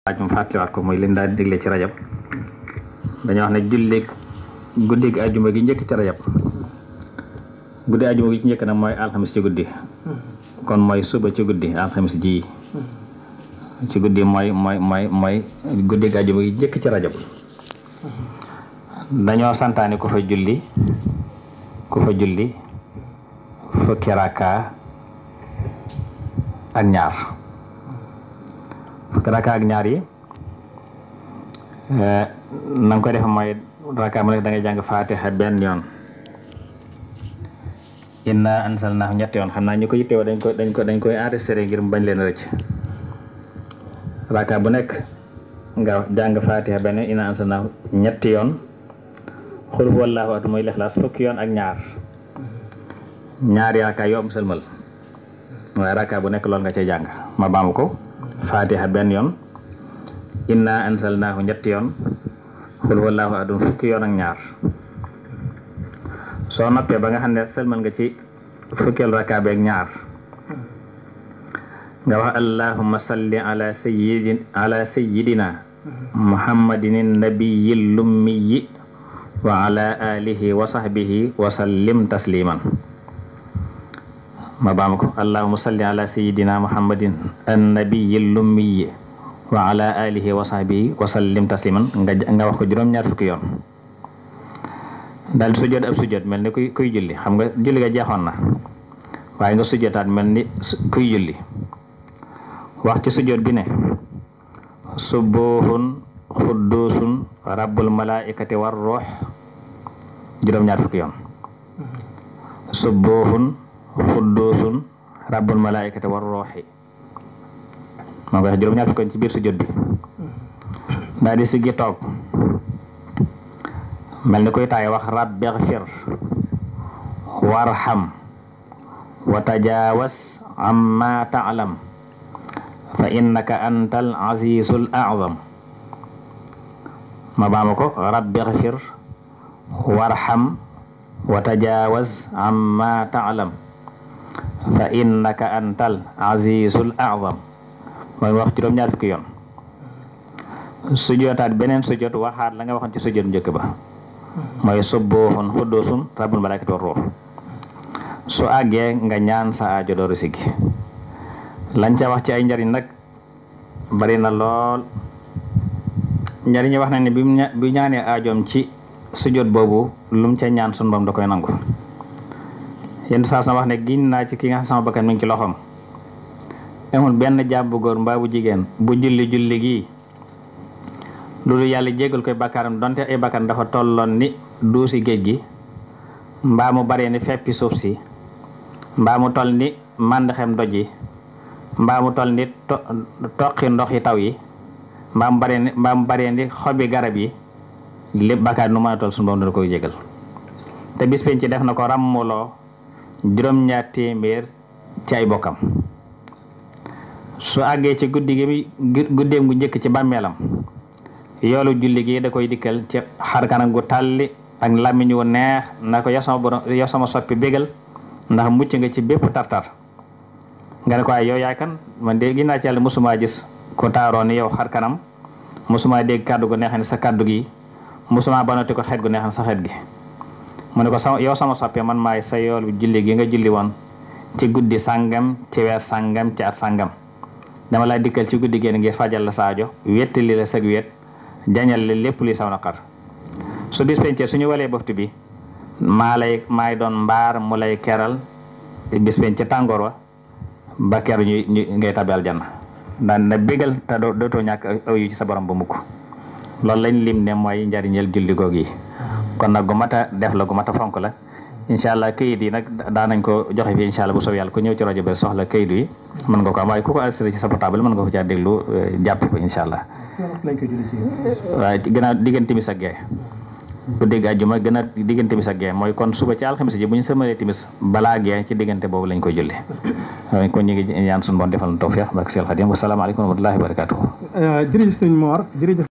laaj mu fàttaliwaat ko muy liñ daal di digle ci rajab dañoo wax ne julli guddig ajuma gi njëkk ci rajab guddi ajuma gi ci njëkk nag mooy alxamis ci guddi kon mooy suba ci guddi alxamis ji ci guddi mooy guddig ajuma gi njëkk ci rajab dañoo santaane ku fa julli fukki rakka ak ñaar fukki rakka ak ñaar yi na nga koy def mooy rakka mu nekk da ngay jàng Fatiha benn yoon inna anzalnahu ñetti yoon xam naa ñu ko yittewoo dañ koy enregistré ngir mu bañ leen rëcc rakka bu nekk nga jàng Fatiha benn yoon inna anzalnahu ñetti yoon xul huwallahu ahad muy Ixlaas fukki yoon ak ñaari rakka yoo am sëlmal waaye rakka bu nekk loolu nga cay jàng ma baamu ko Fatiha benn yoon inna anzalnahu ñetti yoon xul huwallahu ahad fukki yoon ak ñaar soo noppee ba nga xam ne sëlmal nga ci fukkeel rakka beeg ñaar nga wax allahumma salli ala sayyidina muhammadin nabiyil lummiyi wa ala alihi wa sahbihi wa sallim tasliman ma baam ko allahumma salli ala sayyidina muhammadin annabiyil lummiyi wa ala alihi wa sahbihi wa sallim tasliman nga wax ko juróom-ñaar fukki yoon daal di sujjóot ab sujjóot mel ni kuy julli xam nga julli nga jeexoon na waaye nga sujjóotaat mel ni kuy julli wax ci sujjóot bi ne subuhun xudduusun rabbul malaikati war ruux juróom-ñaar fukki yoon subuhun xudduusun rabbul malaikati war ruuxi moo koy wax juróom-ñaar fukki yoon ci biir sujjóot bi daal di siggi toog mel ni koy taay wax rabbighfir warham wa tajaawaz amma ta'lam fa innaka antal azizul a'zam ma baama ko rabbighfir warham wa tajaawaz amma ta'lam fa innaka antal azizul a'zam mooy wax juróom-ñaar fukki yoon sujjootaat beneen sujjoot waxaat la nga waxoon ci sujjoot njëkk ba mooy subuhun xudduusun rabbul malaikati war ruux su àggee nga ñaan sa aajo dooru siggi lañ ca wax ci ay njariñ nag bari na lool njariñ wax na ne bi ñaanee aajoom ci sujjóot boobu lum ca ñaan sun bam da koy nangu yenn saa sama wax ne giñ naa ci ki nga xam sama bakkan mi ngi ci loxoom amul benn jaam bu góor mbaa bu jigéen bu julli gi loolu yàlla jégal koy bakkaaram donte ay bakkan dafa tolloon ni duusi géej gi mbaa mu baree ni feppi suuf si mbaa mu toll ni màndaxem doj yi mbaa mu toll ni toqi ndox yi taw yi mbaa mu baree ni xobi garab yi lépp bakkaar nu mën a toll suñu borom dana koy jégal te bis penc ci def na ko ràmmuloo juróom-ñaar téeméer ci ay bokkam su àggee ci guddeem gu njëkk ci bàmmeelam yoolu julli gi da koy dikkal ci xarkanam gu tàlli ak làmmiñ wu neex na ko yow sama soppi bégal ndax mucc nga ci bépp tartar nga ne ko ay yow yaay kan man de ginnaaw ci yàlla mosuma gis ku taaroo ni yow xarkanam mosuma dégg kàddu gu neex ni sa kàddu gi mosuma banati ko xeet gu neex ni sa xeet gi mu ne ko yow sama soppi man maay sa yoolu julli gi nga julli woon ci guddi sàngam ci weer sàngam ci at sàngam dama lay dikkal ci guddi génn ngir fajal la saajo wettali la sag wet jañal la lépp luy saw naqar su bis pencee suñu walee boftu bi maay doon mbaar mu lay keral bis pencee tàngoor wa ba keru ñu ngay tabi aljanna daan na bégal te dootoo ñàkk aw yu ci sa borom ba mukk loolu lañ lim ne mooy njariñel julli goog yi kon nag gu mat a def la gu mat a fonk la incha allah kayit yi nag daanañ ko joxe fi incha allah bu soob yàlla ku ñëw ci rajo bi soxla kayit yi mën nga ko am waaye ku ko enregistré ci sa portable mën nga ko caa déglu jàpp ko incha allah waaye gën a diggante timis ak gee bu dégg àjjuma gën a diggante timis ak gee mooy kon suba ci alxamis ji bu ñu sëmalee timis balaa gee ci diggante boobu lañ koy julli kon ñu ngi ñaan suñu bon defal na tawfiq barke Seex Xaadim wa salaamu aleykum wa rahmatullahi wa barakatuh jërëjëf sëñ Mor jërëjëf